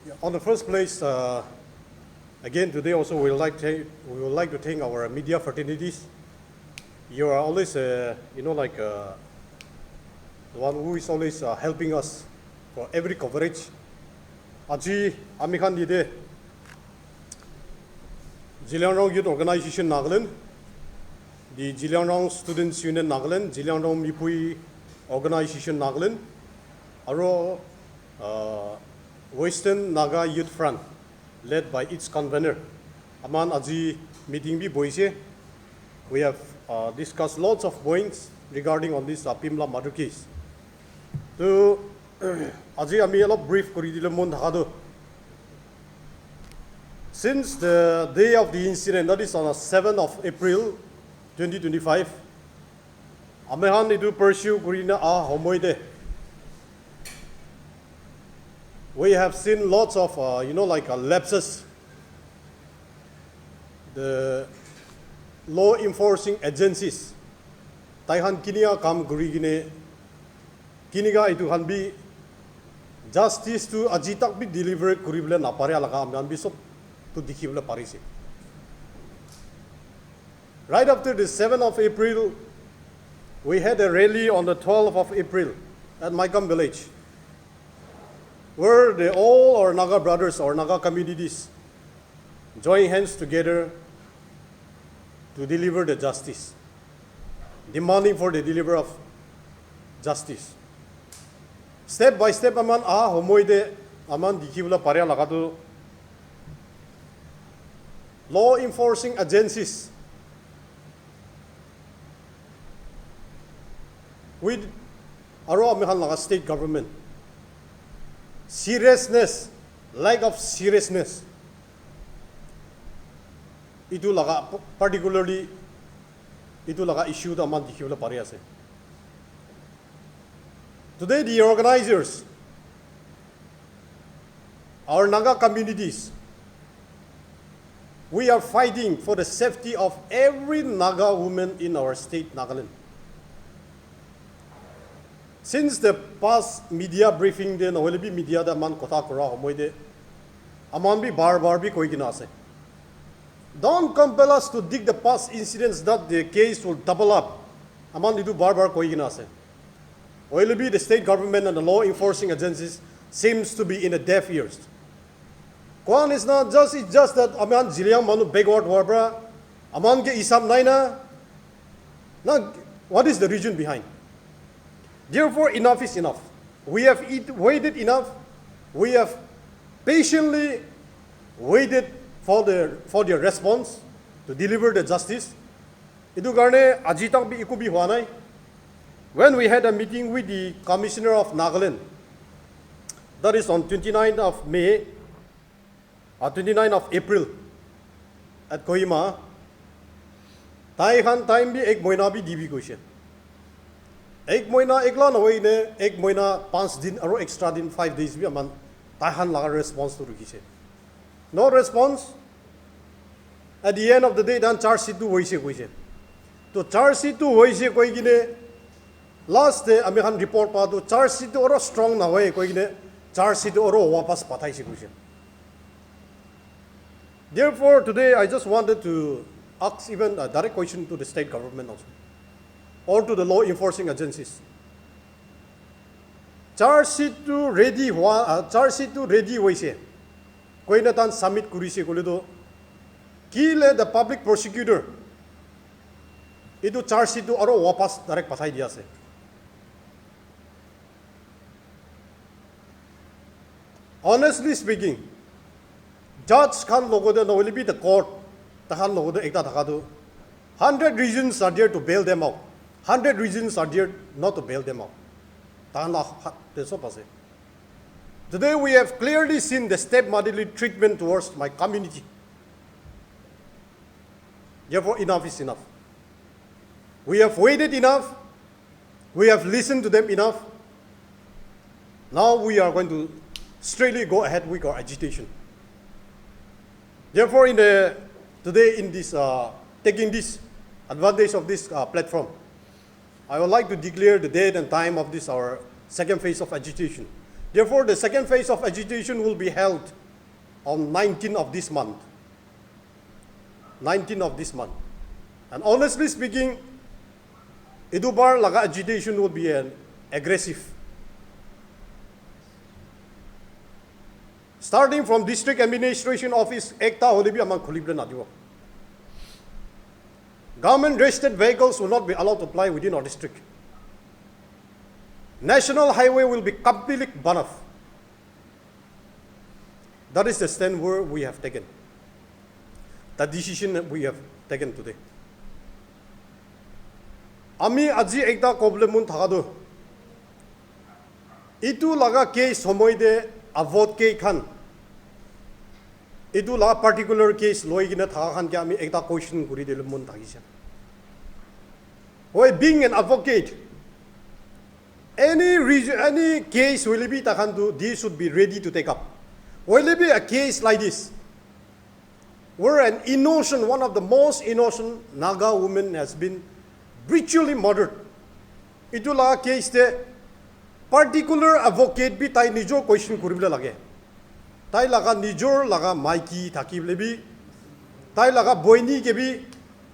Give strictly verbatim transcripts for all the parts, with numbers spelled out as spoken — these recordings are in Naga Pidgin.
Yeah, on the first place, uh, again today also we would like to, we would like to thank our media fraternities. You are always, uh, you know, like, uh, the one who is always, uh, helping us for every coverage. Aji ami khan yate Zeliangrong Youth Organization Nagaland, the Zeliangrong Students Union Nagaland, Zeliangrong Mipui Organization Nagaland, aro, uh, Western Naga Youth Front, led by its convener. Aman aji meeting bi boise. We have, uh, discussed lots of points regarding on this, uh, Pimla murder case. To aji ami alop brief kuri dile mon thaka tu. Since the day of the incident, that is on the seventh of April twenty twenty-five, ami khan itu pursue kuri na ah homoi te, we have seen lots of, uh, you know, like, uh, lapses. The law enforcing agencies, tai khan kinika kam kuri kine, kinika itu khan bi justice tu aji tak bi deliver kuri bole na pare laga ami khan bi sob tu dikhi bole parise. Right after the seventh of April, we had a rally on the twelfth of April at Maikam village, where the, all our Naga brothers, our Naga communities, join hands together to deliver the justice, demanding for the deliver of justice. Step by step aman ah homoi te aman dikhi bole pare laga tu law enforcing agencies with aro ami khan laga state government seriousness, lack of seriousness, itu laga, particularly itu laga issue tu aman dikhi bole pari ase. Today the organizers, our Naga communities, we are fighting for the safety of every Naga woman in our state, Nagaland. Since the past media briefing te, nohoile bi media te aman kotha kura homoi te, aman bi bar bar bi koi kina ase. Don't compel us to dig the past incidents that the case will double up. Aman itu bar bar koi kina ase. Hoile bi the state government and the law enforcing agencies seems to be in the deaf ears. Koa nisna, just, it's just that aman Zeliang manu backward howa pra, aman ke isab nai na. Now, what is the reason behind? Therefore, enough is enough. We have eat, waited enough. We have patiently waited for the, for their response to deliver the justice. Itu karne aji tak bi eku bi hua nai. When we had a meeting with the Commissioner of Nagaland, that is on twenty-ninth of May, uh, twenty-ninth of April at Kohima, tai khan time bi ek moina bi dibi koise. Ek moina ekla nohoi ne, ek moina panch din aro extra din, five days bi aman tai khan laga response tu rukhise. No response. At the end of the day, dan charge sheet tu hoise koise. To charge sheet tu hoise koi kine, last te ami khan report pa tu charge sheet tu oro strong na hoi koi kine, charge sheet tu oro wapas pathaise koise. Therefore, today I just wanted to ask even a direct question to the state government also, or to the law enforcing agencies. Charge sheet tu ready hua, uh, charge sheet tu ready hoise. Koina tan submit kurise kole to, kile the public prosecutor itu charge sheet tu aro wapas direct pathai dia ase. Honestly speaking, judge khan logote nohoile bi the court, takhan logote ekta thaka tu, hundred reasons are there to bail them out. Hundred reasons are there not to bail them out. Takhan la hat te sob ase. Today we have clearly seen the stepmotherly treatment towards my community. Therefore, enough is enough. We have waited enough. We have listened to them enough. Now we are going to straightly go ahead with our agitation. Therefore, in the, today in this, uh, taking this advantage of this, uh, platform, I would like to declare the date and time of this our second phase of agitation. Therefore, the second phase of agitation will be held on nineteenth of this month. nineteenth of this month. And honestly speaking, idu bar laga agitation will be an aggressive. Starting from district administration office, ekta hoile bi aman khulibole nadibo. Government registered vehicles will not be allowed to ply within our district. National highway will be completely blocked off. That is the stand where we have taken. The decision that we have taken today. Ami aji ekta problem mun thaka tu. Itu laga case homoi de advocate khan. Itu laga particular case loi kina thaka khan ke ami ekta question kuri de mun thakise. Why being an advocate, any reason, any case will be takhan tu, they should be ready to take up. Will be a case like this, where an innocent, one of the most innocent Naga women has been brutally murdered. Itu laga case te particular advocate bi tai nijor question kuribole lage. Tai laga nijor laga maiki thakibole bi, tai laga boini ke bi,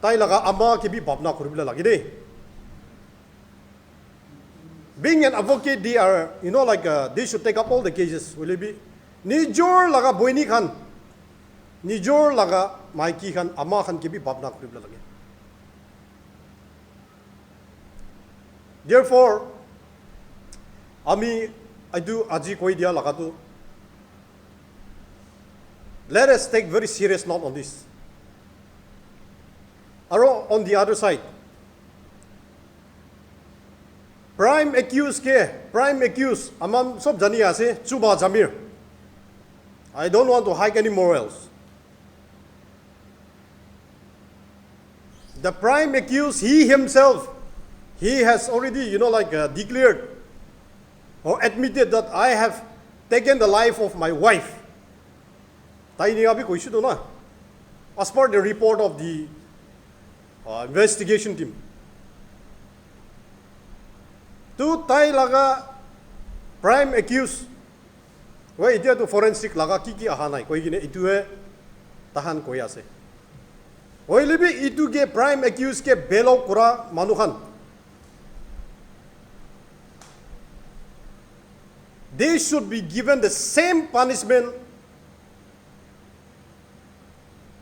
tai laga ama ke bi bhabna kuribole lage de. Being an advocate, they are, you know, like, uh, they should take up all the cases. Will it be? Nijor laga boini khan, nijor laga maiki khan, ama khan ke bi bhabna kuribole lage. Therefore, ami etu aji koi dia laga tu, let us take very serious note on this. Aro on the other side, prime accused ke, prime accused, aman sob jani ase, Chuba Jamir. I don't want to hike any more else. The prime accused, he himself, he has already, you know, like, uh, declared or admitted that I have taken the life of my wife. Tai ni abi koisu to na, as per the report of the, uh, investigation team. Tu tai laga prime accused, wai, etia tu forensic laga ki ki aha nai koi kine itu he tahan koi ase. Hoile bi itu ke prime accused ke bail out kura manu khan, they should be given the same punishment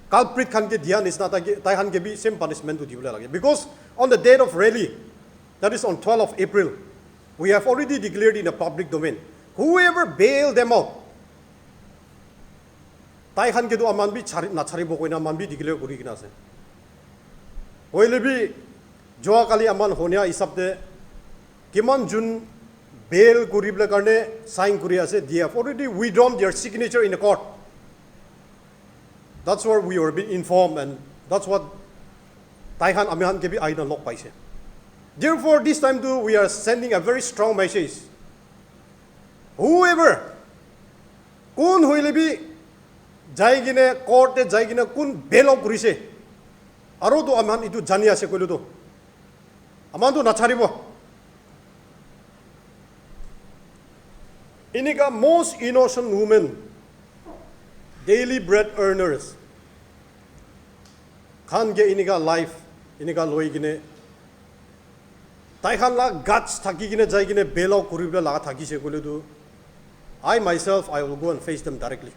culprit khan ke dia nisna tai ke, tai khan ke bi same punishment tu dibole lage. Because on the date of rally, that is on twelve of April, we have already declared in the public domain, whoever bail them out, tai khan ke tu aman bi chari, nacharibo koina aman bi declare kuri kina ase. Hoile bi, joa kali aman honia hisab te kiman jun bail kuribole karne sign kuri ase, they have already withdrawn their signature in the court. That's what we were being informed, and that's what tai khan ami khan ke bi aina log paise. Therefore, this time too, we are sending a very strong message. Whoever, kun hoile bi, jai kine, court te jai kine, kun bail out kurise, aro to ami khan itu jani ase koile to, aman to nacharibo. Inika most innocent women, daily bread earners, khan ke inika life, inika loi kine, tai khan la guts thaki kine jai kine bail out kuribole laga thakise koile tu, I myself, I will go and face them directly.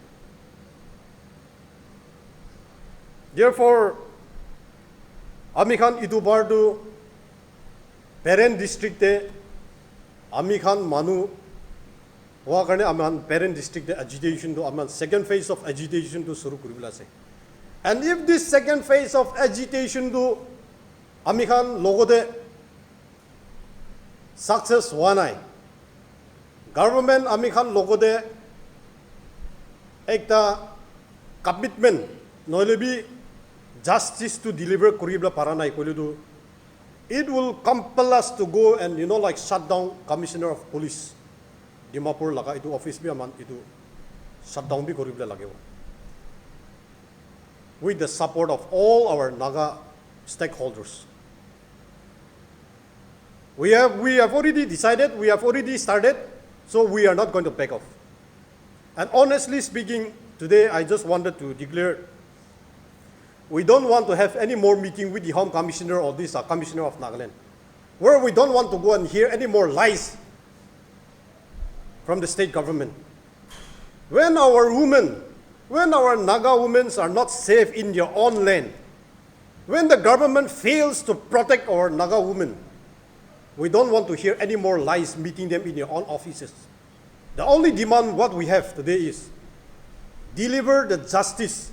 Therefore, ami khan itu bar tu Peren district te ami khan manu hoa karne ami khan Peren district te agitation tu, ami khan second phase of agitation tu shuru kuribole ase. And if this second phase of agitation tu ami khan logote success hoa nai, government ami khan logote ekta commitment nohoile bi justice tu deliver kuribole para nai koile tu, it will compel us to go and, you know, like, shut down Commissioner of Police Dimapur laga itu office bi aman itu shut down bi kuribole lagibo, with the support of all our Naga stakeholders. We have, we have already decided, we have already started. So we are not going to back off. And honestly speaking, today I just wanted to declare we don't want to have any more meeting with the Home Commissioner or this uh, Commissioner of Nagaland, where we don't want to go and hear any more lies from the state government. When our women, when our Naga women are not safe in their own land, when the government fails to protect our Naga women, we don't want to hear any more lies meeting them in your own offices. The only demand what we have today is deliver the justice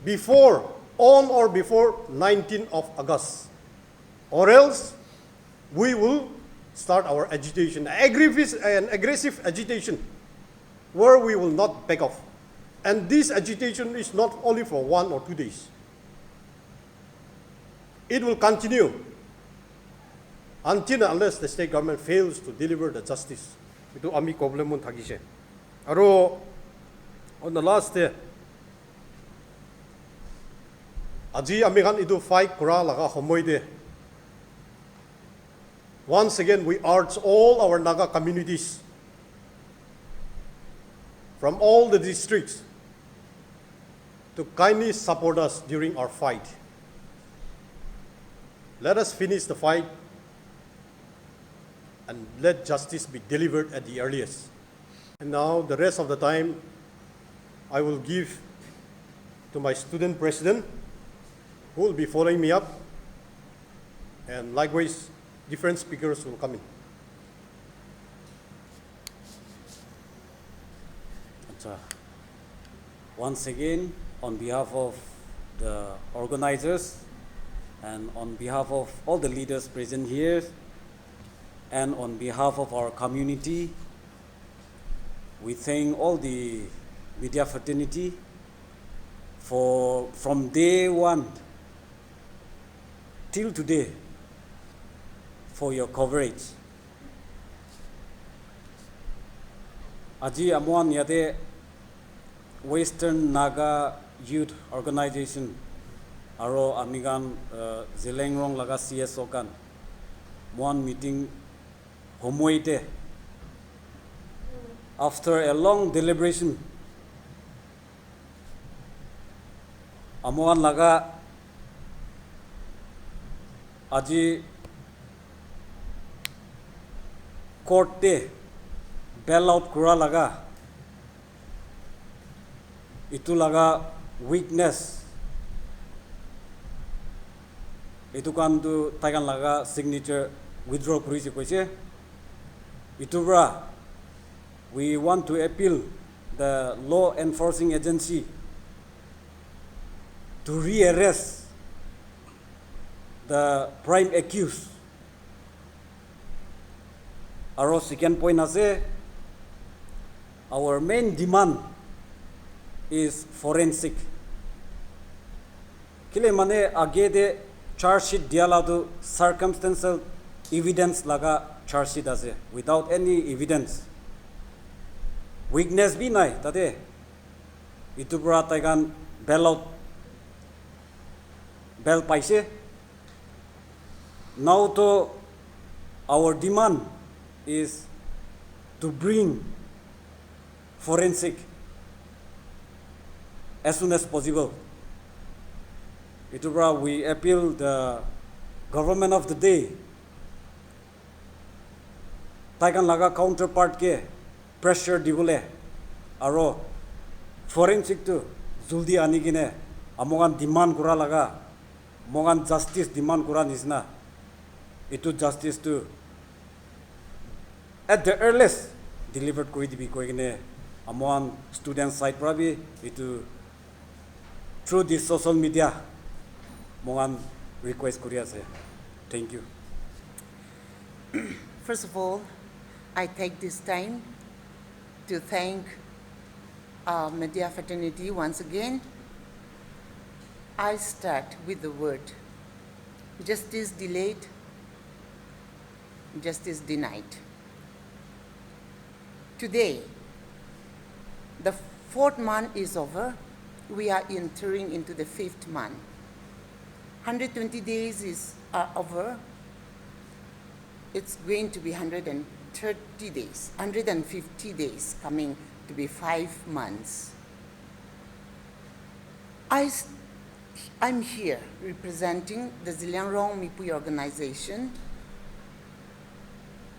before, on or before nineteenth of August, or else we will start our agitation, aggressive, an aggressive agitation where we will not back off. And this agitation is not only for one or two days. It will continue until and unless the state government fails to deliver the justice. Itu ami problem mun thakise. Aro on the last day, aji ami khan itu fight kura laga homoi de, once again we urge all our Naga communities from all the districts to kindly support us during our fight. Let us finish the fight and let justice be delivered at the earliest. And now, the rest of the time, I will give to my student president, who will be following me up, and likewise, different speakers will come in. Acha. Once again, on behalf of the organizers and on behalf of all the leaders present here and on behalf of our community, we thank all the media fraternity for from day one till today for your coverage. Aji amuan yate Western Naga Youth Organization aro ami khan uh, Zeliangrong laga C S O khan muan meeting homoi te, after a long deliberation, amuan laga aji court te bail out kura laga itu laga weakness itu khan tu tai khan laga signature withdraw kuri se koise. Itu pra we want to appeal the law enforcing agency to rearrest the prime accused. Aro second point ase, our main demand is forensic. Kile mane age de charge sheet dia la tu circumstantial evidence laga charge sheet ase, without any evidence. Weakness bi nai tate. Itu pra tai khan bail out, bail paise. Now to our demand is to bring forensic as soon as possible. Itu pra we appeal the government of the day, tai khan laga counterpart ke pressure dibole aro forensic tu juldi ani kene amokan demand kura laga, mokan justice demand kura nisna, itu justice tu at the earliest delivered kuri dibi koi kene amokan student side pra bi itu through this social media mokan request kuri ase. Thank you. First of all, I take this time to thank our media fraternity once again. I start with the word justice delayed, justice denied. Today, the fourth month is over. We are entering into the fifth month. Hundred twenty days is uh, over. It's going to be hundred and thirty days, hundred and fifty days, coming to be five months. I, s- I'm here representing the Zeliangrong Mipui organization,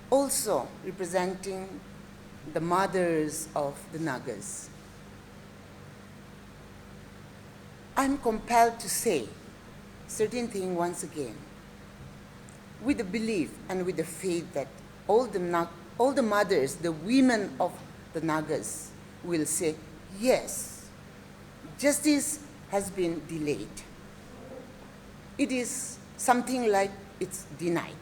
also representing the mothers of the Nagas. I'm compelled to say certain thing once again, with the belief and with the faith that all the, Na- all the mothers, the women of the Nagas will say, "Yes, justice has been delayed." It is something like it's denied.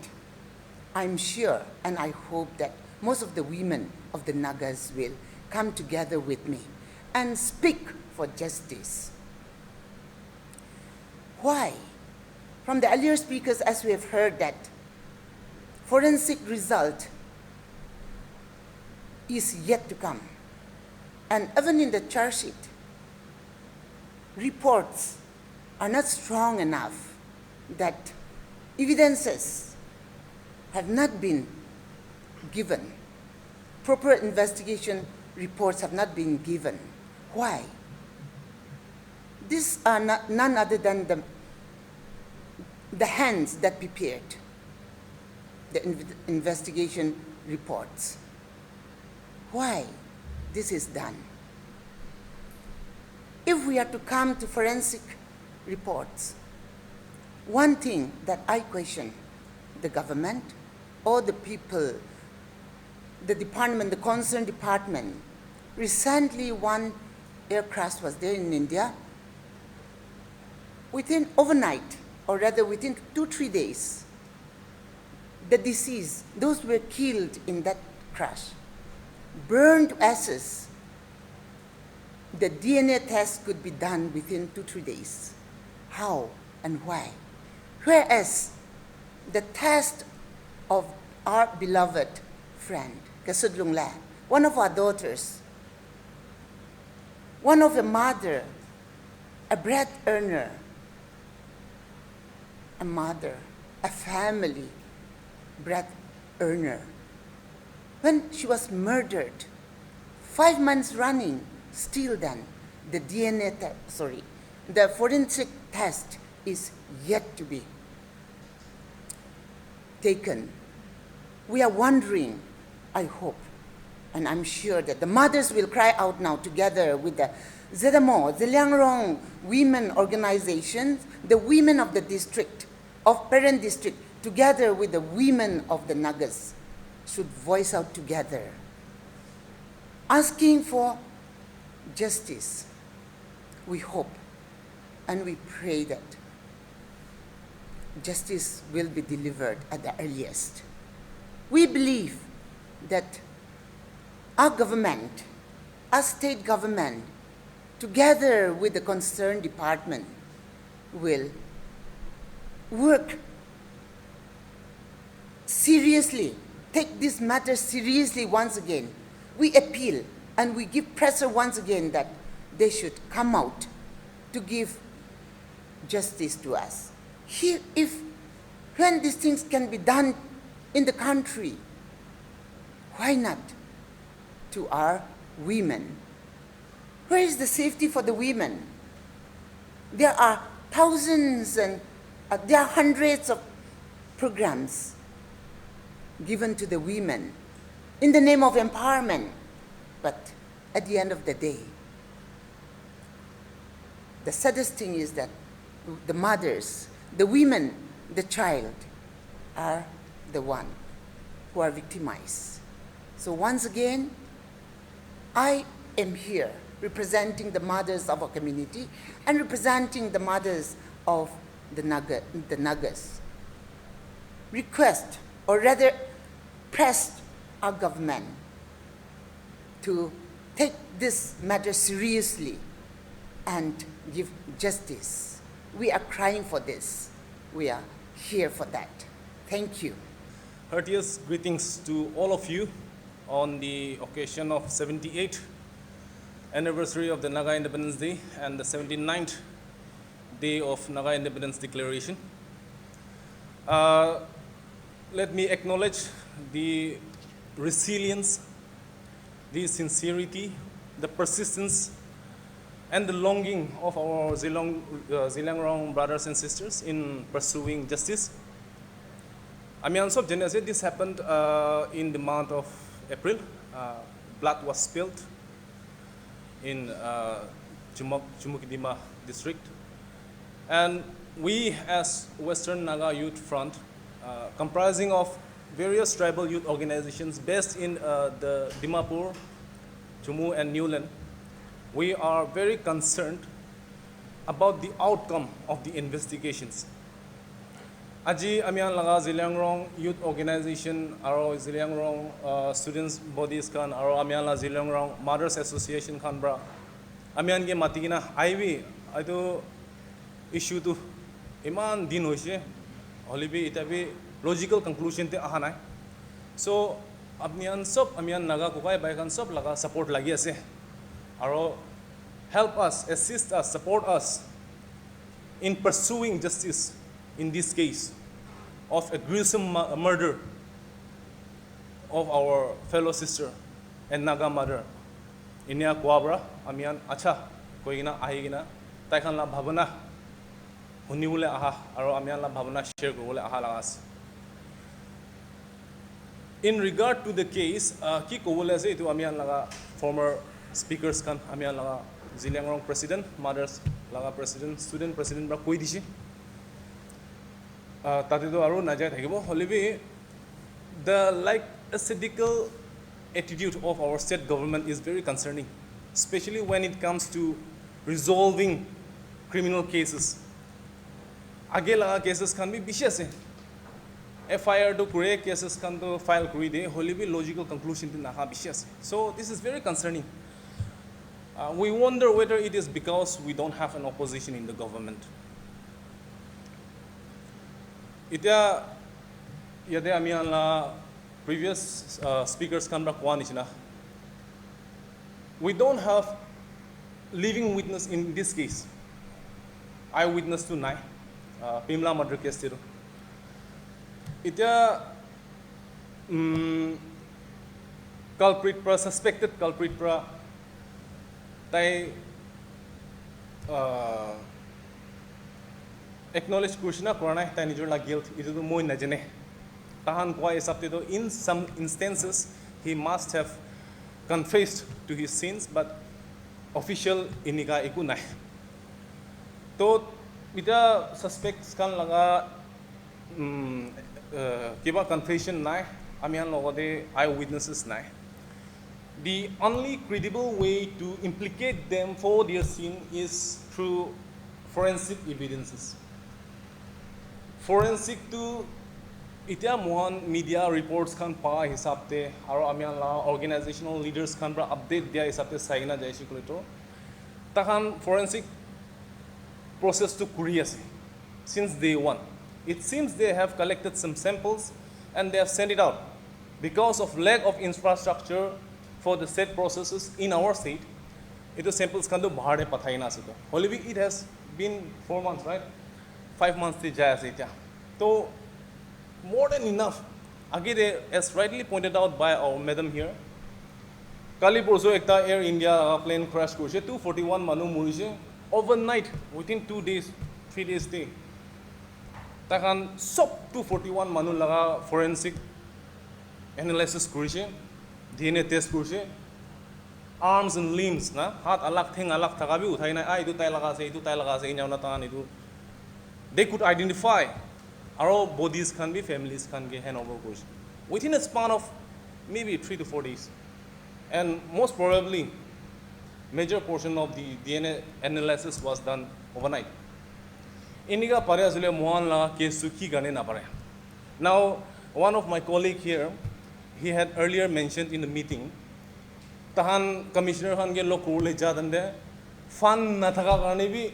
I'm sure and I hope that most of the women of the Nagas will come together with me and speak for justice. Why? From the earlier speakers, as we have heard, that forensic result is yet to come. And even in the charge sheet, reports are not strong enough that evidences have not been given. Proper investigation reports have not been given. Why? These are not, none other than the, the hands that prepared the inv- investigation reports. Why this is done? If we are to come to forensic reports, one thing that I question the government or the people, the department, the concerned department, recently one air crash was there in India. Within overnight, or rather within two, three days, the deceased, those who were killed in that crash, burned to ashes. The D N A test could be done within two, three days. How and why? Whereas the test of our beloved friend, Kasudlungla, one of our daughters, one of a mother, a bread earner, a mother, a family bread earner, when she was murdered, five months running, still then, the D N A te- sorry, the forensic test is yet to be taken. We are wondering, I hope, and I'm sure that the mothers will cry out now together with the ZMO, Zeliangrong Women Organization, the women of the district, of Peren district, together with the women of the Nagas, should voice out together, asking for justice. We hope and we pray that justice will be delivered at the earliest. We believe that our government, our state government, together with the concerned department, will work seriously, take this matter seriously once again. We appeal and we give pressure once again that they should come out to give justice to us. Here, if when these things can be done in the country, why not to our women? Where is the safety for the women? There are thousands and uh, there are hundreds of programs given to the women in the name of empowerment. But at the end of the day, the saddest thing is that the mothers, the women, the child are the one who are victimized. So once again, I am here representing the mothers of our community and representing the mothers of the, Naga, the Nagas. Request, or rather, pressed our government to take this matter seriously and give justice. We are crying for this. We are here for that. Thank you. Heartiest greetings to all of you on the occasion of seventy-eighth anniversary of the Naga Independence Day and the seventy-ninth day of Naga Independence Declaration. Uh, let me acknowledge the resilience, the sincerity, the persistence, and the longing of our Zeliang, uh, Zeliangrong brothers and sisters in pursuing justice. Ami khan sob jane ase, this happened uh, in the month of April. Uh, blood was spilled in uh, Chumok, Chumukidima district. And we, as Western Naga Youth Front, uh, comprising of various tribal youth organizations based in uh, the Dimapur, Chumu, and Niuland, we are very concerned about the outcome of the investigations. Aji ami khan laga Zeliangrong Youth Organization aro Zeliangrong uh, Students Bodies khan aro ami khan la Zeliangrong Mothers Association khan pra ami khan ke mati kena aibi, etu issue tu iman din hoise, hoile bi eta bi logical conclusion te aha nai. So apni khan sob, ami khan Naga kokai bai khan sob laga support lagi ase, aro help us, assist us, support us in pursuing justice in this case of a gruesome mu- murder of our fellow sister and Naga mother. Inia koa pra ami khan acha koi kena ahi kena tai khan la bhabana huni bole aha aro ami khan la bhabana share kuri bole aha laga ase. In regard to the case, uh, ki kobole ase etu ami khan laga former speakers khan, ami khan laga Zeliangrong president, mothers laga president, student president pra koi dise. Uh, tate to aru najai thakibo, hoile bi the like ascetical attitude of our state government is very concerning, especially when it comes to resolving criminal cases. Age laga cases khan bi bishi ase. F I R to kure, cases khan to file kuri de, hoile bi logical conclusion to naha bishi ase. So this is very concerning. Uh, we wonder whether it is because we don't have an opposition in the government. Etiya yate ami khan la previous uh, speakers khan pra koa nishina, we don't have living witness in this case. Eye witness tu nai, uh, Pimla murder case te tu. Etiya um, culprit pra, suspected culprit pra tai uh, acknowledge kurishina kora nai, tai nijor la guilt, etu tu moi najane. Tahan koa hisab te tu in some instances he must have confessed to his sins, but official enika eku nai. To etiya suspects khan laga um, uh, kiba confession nai, ami khan logote eye witnesses nai. The only credible way to implicate them for their sin is through forensic evidences. Forensic tu etiya mohan media reports khan pa hisab te aro ami khan la organizational leaders khan pra update dia hisab te sai kena jaise koile to takhan forensic process tu kuri ase since day one. It seems they have collected some samples and they have sent it out. Because of lack of infrastructure for the said processes in our state, etu samples khan tu bahar te pathai na ase to. Hoile bi it has been four months, right? Five months te jai ase etiya. To more than enough. Age te, as rightly pointed out by our madam here, kali porsu ekta Air India plane crash kurise, two forty one manu morise overnight, within two days, three days te. Takhan sob two forty one manu laga forensic analysis kurise, D N A test kurise, arms and limbs na, hat alag, theng alag thaka bi uthai na, ah, etu tai laga ase, etu tai laga ase, ena hona tahan etu. They could identify, aro bodies khan bi families khan ke hand over kurise within a span of maybe three to four days. And most probably, major portion of the D N A analysis was done overnight. Enika pare asile mohan la case tu ki karne na pare. Now, one of my colleague here, he had earlier mentioned in the meeting, tahan commissioner khan ke log kuribole ja tante fund na thaka karne bi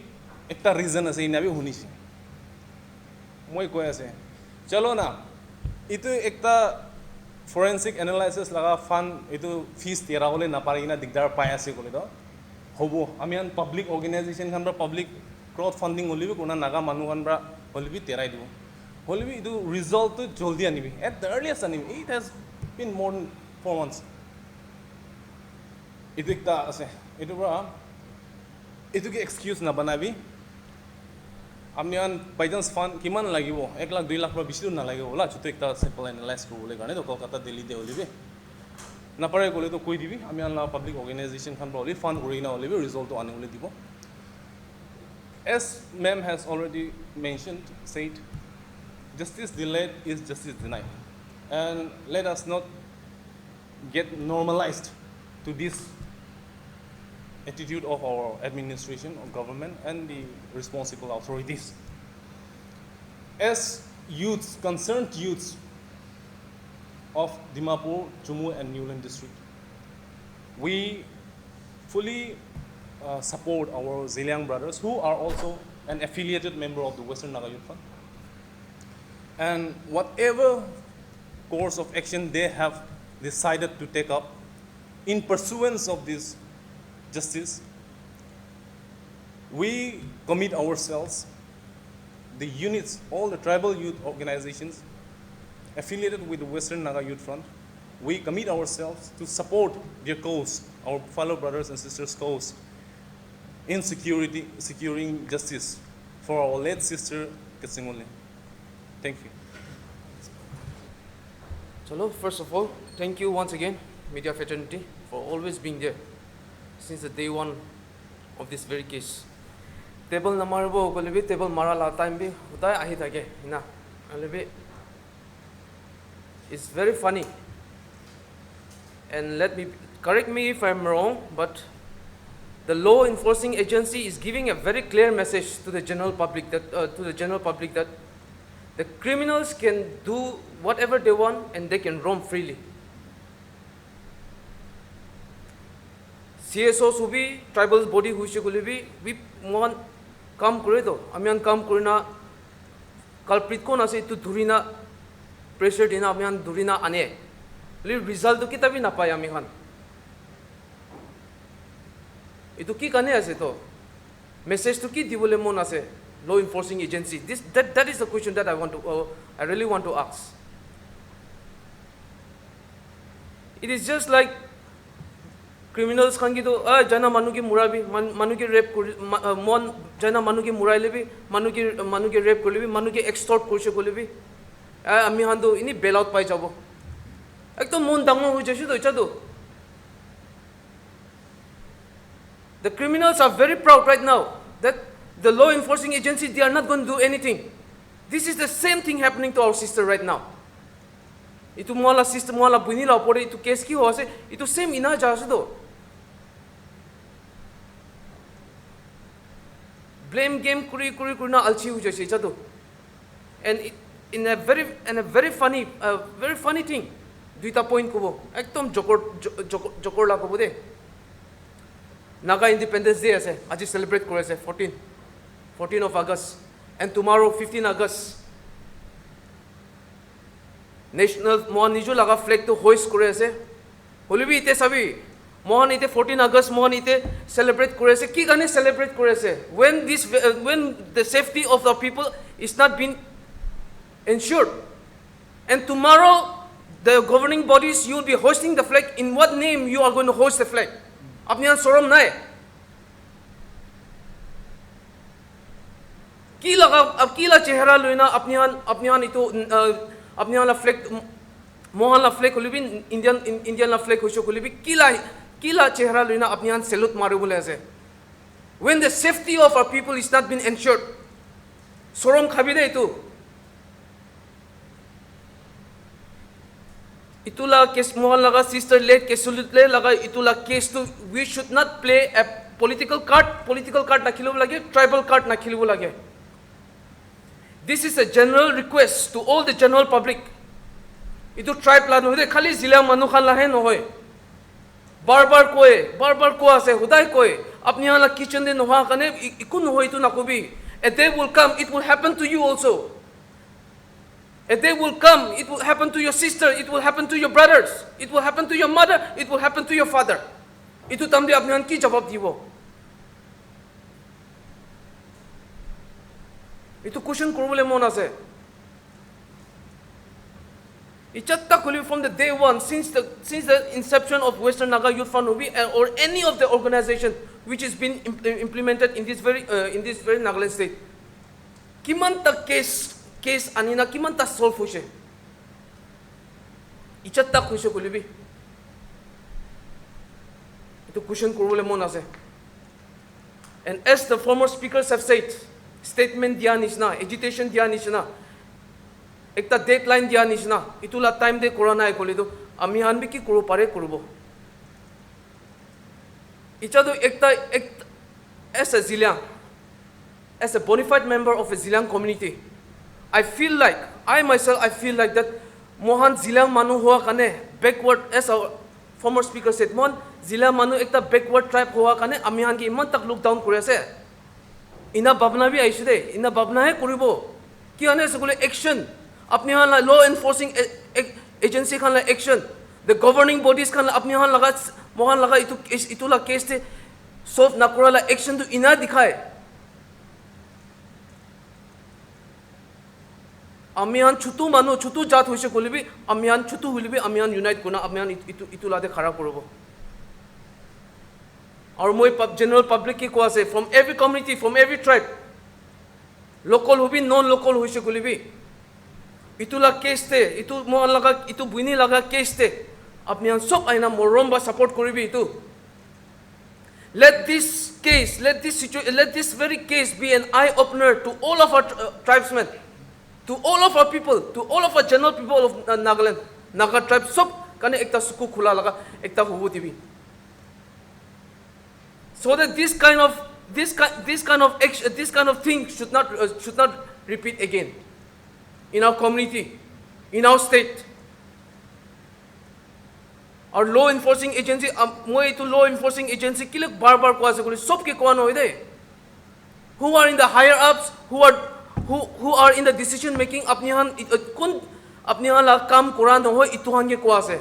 ekta reason ase, ena bi hunise. Moi koi ase, chalo na, etu ekta forensic analysis laga fund, etu fees tera bole na pari kena digdar pai ase koile to hobo. Ami khan public organization khan pra public crowd funding hole bi kuna Naga manu khan pra hole bi terai dibo. Hole bi etu result tu joldi anibi, at the earliest anibi. It has been more than Four months. Etu ekta ase. Etu para etu ke excuse na banabi. Apni khan by chance fund kiman lagibo? Ek lakh, dui lakh para bishi tu nalagibo la. Chutu ekta simple analyze kuribole karne to Kolkata, Delhi te hoile bi. Napare koile to koi dibi. Apni khan la public organization khan para hoile fund kuri na hoile bi result to ani bole dibo. As ma'am has already mentioned, said, justice delayed is justice denied. And let us not get normalized to this attitude of our administration, of government, and the responsible authorities. As youths, concerned youths of Dimapur, Chumou, and Niuland district, we fully uh, support our Zeliang brothers, who are also an affiliated member of the Western Naga Youth Front. And whatever course of action they have decided to take up in pursuance of this justice, we commit ourselves, the units, all the tribal youth organizations affiliated with the Western Naga Youth Front, we commit ourselves to support their cause, our fellow brothers and sisters' cause in security, securing justice for our late sister Ketsingole. Thank you. Chalo, first of all, thank you once again, media fraternity, for always being there since the day one of this very case. Table namaribo koile bi, table mara la time bi hudai ahi thake, ina. Hoile bi, it's very funny. And let me, correct me if I'm wrong, but the law enforcing agency is giving a very clear message to the general public that, uh, to the general public that the criminals can do whatever they want and they can roam freely. C S Os hobi, tribal body hoise koile bi, bi mohan kam kore to, ami khan kam kuri na culprit kon ase, etu dhuri na, pressure di na, ami khan dhuri na ane. Hoile result tu kita bi napai ami khan. Etu ki karne ase to? Message tu ki dibole mon ase law enforcing agency? This, that, that is the question that I want to, uh, I really want to ask. It is just like criminals khan ki to, ah, jana manu ki mura bi, man-, manu ki rape kuri, ma-, uh, mon jana manu ki murai le bi, manu ki, manu ki rape kuri le bi, manu ki extort kurise koile bi, ah, ami khan to ini bail out pai jabo. Ekdom mon dangor hoi jaise to, etia to. The criminals are very proud right now that the law enforcing agency, they are not going to do anything. This is the same thing happening to our sister right now. Itu moala sister, moala buini la opor te itu case ki ho ase, itu same ina ja ase to. Blame game kuri, kuri, kuri na alchi hui jaise, etia to. And it, in a very, in a very funny, uh, very funny thing, duita point kobo, ekdom jokor, jo-, jokor, jokor la kobo de. Naga Independence Day ase, aji celebrate kuri ase, fourteen, fourteen of August, and tomorrow fifteen August. National, mohan niju laga flag tu hoist kuri ase. Hoile bi ite sabi, mohan ite fourteen August mohan ite celebrate kuri ase. Ki karne celebrate kuri ase? When this, uh, when the safety of the people is not being ensured, and tomorrow the governing bodies, you will be hoisting the flag. In what name you are going to hoist the flag? Apni khan sorom nai? Ki laga, ab ki la chehra loina apni khan, apni khan itu, uh, apni khan la flag, mohan la flag hoile bi, Indian, in-, Indian la flag hoise koile bi, ki la, ki la chehra loina apni khan salute mari bole ase? When the safety of our people is not being ensured, sorom khabi de itu. Itu la case, mohan laga sister late Kesulut le laga itu la case tu, we should not play a political card, political card na khilibo lage, tribal card na khilibo lage. This is a general request to all the general public. Itu tribe la nohoi de, khali Zeliang manu khan la he nohoi. Bar bar koi, bar bar koa ase, hodai koi, apni khan la kitchen de noha karne i-, iku nohoi itu nakobi. A day will come, it will happen to you also. A day will come, it will happen to your sister, it will happen to your brothers, it will happen to your mother, it will happen to your father. Itu time de apni khan ki jawab dibo? Itu question kuribole mon ase. Ichatta kuli from the day one, since the since the inception of Western Naga Youth Front hobi, uh, or any of the organization which has been imp- implemented in this very uh, in this very Nagaland state, kiman ta case case anina kiman ta solve hoise? Ichatta hoise kuli bi, itu question kuribole mon ase. And as the former speakers have said, statement dia nishina, agitation dia nishina, ekta deadline dia nishina, itu la time te kura nai koile tu ami khan bi ki kuribo pare kuribo. Icha tu ekta, ekta as a Zeliang, as a bona fide member of a Zeliang community, I feel like, I myself, I feel like that mohan Zeliang manu hua karne backward, as a former speaker said, mohan Zeliang manu ekta backward tribe hua karne ami khan ke iman tak look down kuri ase. Ina bhabna bi aise de, ina bhabna he kuribo. Ki ane ase koile action. Apni khan la law enforcing a- a- agency khan la action. The governing bodies khan la apni khan laga, mohan laga itu, itu la case te solve nakura la action tu ina dikhai. Ami khan chutu manu, chutu jat hoise koile bi, ami khan chutu hoile bi, ami khan unite kurina, ami khan itu, itu, itu la te khara kuribo. Aru moi pub- general public ke koa ase, from every community, from every tribe, local hobi, non local hoise koile bi, itu la case te, itu mohan laga, itu buini laga case te, apni khan sob aina morom ba support kuribi itu. Let this case, let this situa- let this very case be an eye opener to all of our tr- uh, tribesmen, to all of our people, to all of our general people of uh, Nagaland, Naga tribe sob karne ekta suku khula laga ekta hobo dibi. So that this kind of this kind this kind of action, this kind of thing should not uh, should not repeat again in our community, in our state. Our law enforcing agency, um, moi itu law enforcing agency kile bar bar koa ase koile sob ke koa nohoi de. Who are in the higher ups, who are who who are in the decision making, apni khan it- uh, kun apni khan la kam kura nohoi itu khan ke koa ase.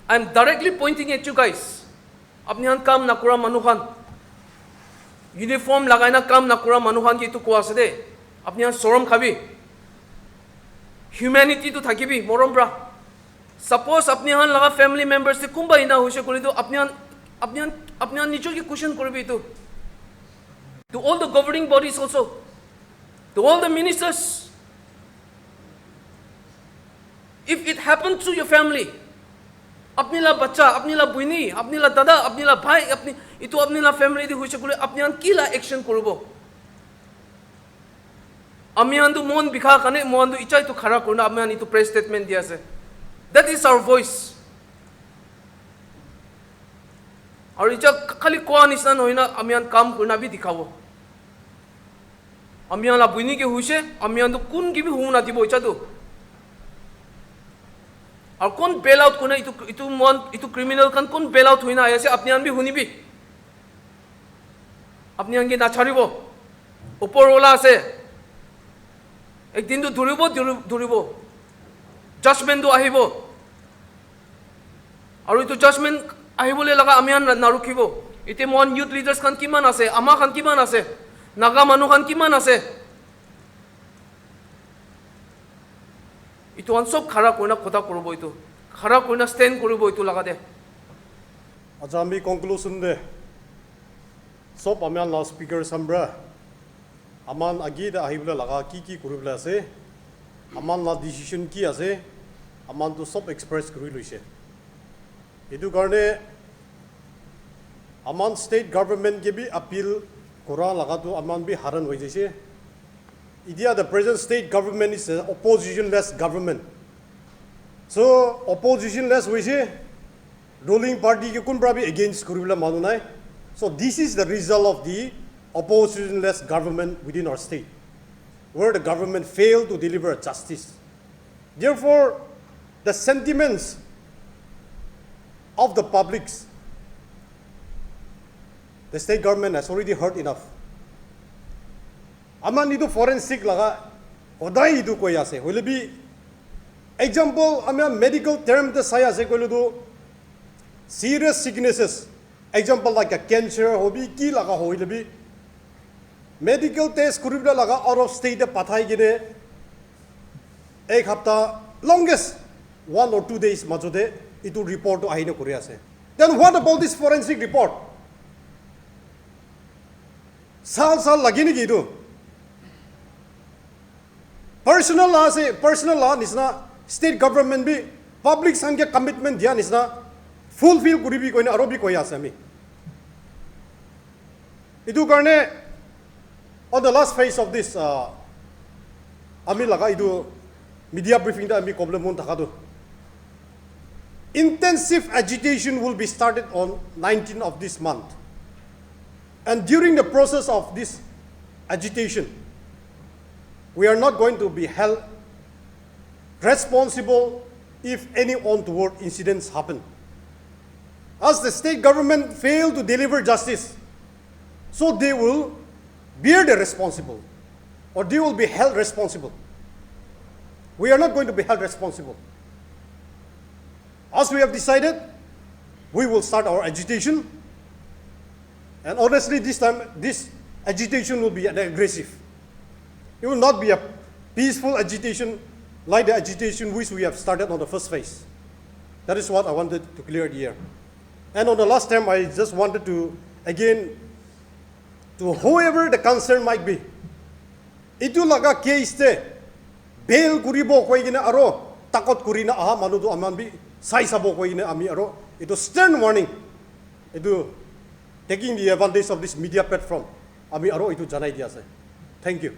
I'm directly pointing at you guys. Apni khan kam nakura manu khan, uniform lagai na kam nakura manu khan ke itu koa ase de. Apni khan sorom khabi. Humanity tu thakibi, morom pra. Suppose apni khan laga family members te kumba ina hoise koile tu apni khan apni khan apni khan nijor ke question kuribi itu. To all the governing bodies also, to all the ministers, if it happened to your family, apni la bacha, apni la buini, apni la dada, apni la bhai, apni itu apni la family di hoise koile apni khan ki la action kuribo? Ami khan tu mon bikha karne, mohan tu ichai tu khara kurina ami khan itu press statement di ase. That is our voice. Aru icha khali koa nisna nohoi na ami khan kam kurina bi dikhabo. Ami khan la buini ke hoise, ami khan tu kun ke bi hu na dibo icha tu. Aru kon bail out kurina itu itu mohan itu criminal khan kon bail out hoina ahi ase apni khan bi hunibi. Apni khan ke nacharibo. Upor wala ase. Ek din tu dhuribo, dhuri- dhuribo. Judgment tu ahibo. Aru itu judgment ahibole laga ami khan na- narukhibo. Ite mohan youth leaders khan kiman ase, ama khan kiman ase, Naga manu khan kiman ase. Itu khan sob khara kurina kotha kuribo itu. Khara kurina stand kuribo itu laga de. Acha ami conclusion de. Sob ami khan la speaker sambra. Aman agi de ahibole laga ki ki kuribole ase. Aman la decision ki ase. Aman tu sob express kuri loise. Itu karne aman state government ke bi appeal kora laga tu aman bi haran hoi jaise. Itia the present state government is a oppositionless government. So oppositionless hoise, ruling party ke kun pra bi against kuribole manu nai. So this is the result of the oppositionless government within our state, where the government failed to deliver justice. Therefore, the sentiments of the publics, the state government has already heard enough. Aman itu forensic laga hodai itu koi ase. Hoile bi example ami medical term te sai ase koile tu serious sicknesses, example like a cancer hobi ki laga hoile bi medical test kuribole laga out of state te pathai kene ek hapta Longest one or two days majote itu report tu ahina kuri ase. Then what about this forensic report? Sal sal lagi niki itu? Personal la ase, personal la nisna state government bi public sange commitment dia nisna fulfill kuribi koina aro bi koi ase ami. Itu karne on the last phase of this uh, ami laga itu media briefing ta ami problem mon thaka tu, intensive agitation will be started on nineteenth of this month. And during the process of this agitation, we are not going to be held responsible if any untoward incidents happen. As the state government failed to deliver justice, so they will bear the responsible, or they will be held responsible. We are not going to be held responsible. As we have decided, we will start our agitation. And honestly, this time, this agitation will be an aggressive. It will not be a peaceful agitation like the agitation which we have started on the first phase. That is what I wanted to clear here. And on the last time, I just wanted to again, to whoever the concern might be, itu laga case te bail kuribo koi kena aro takot kurina aha manu tu aman bi sai sabo koi kena ami aro itu stern warning, itu taking the advantage of this media platform, ami aro itu janai di ase. Thank you.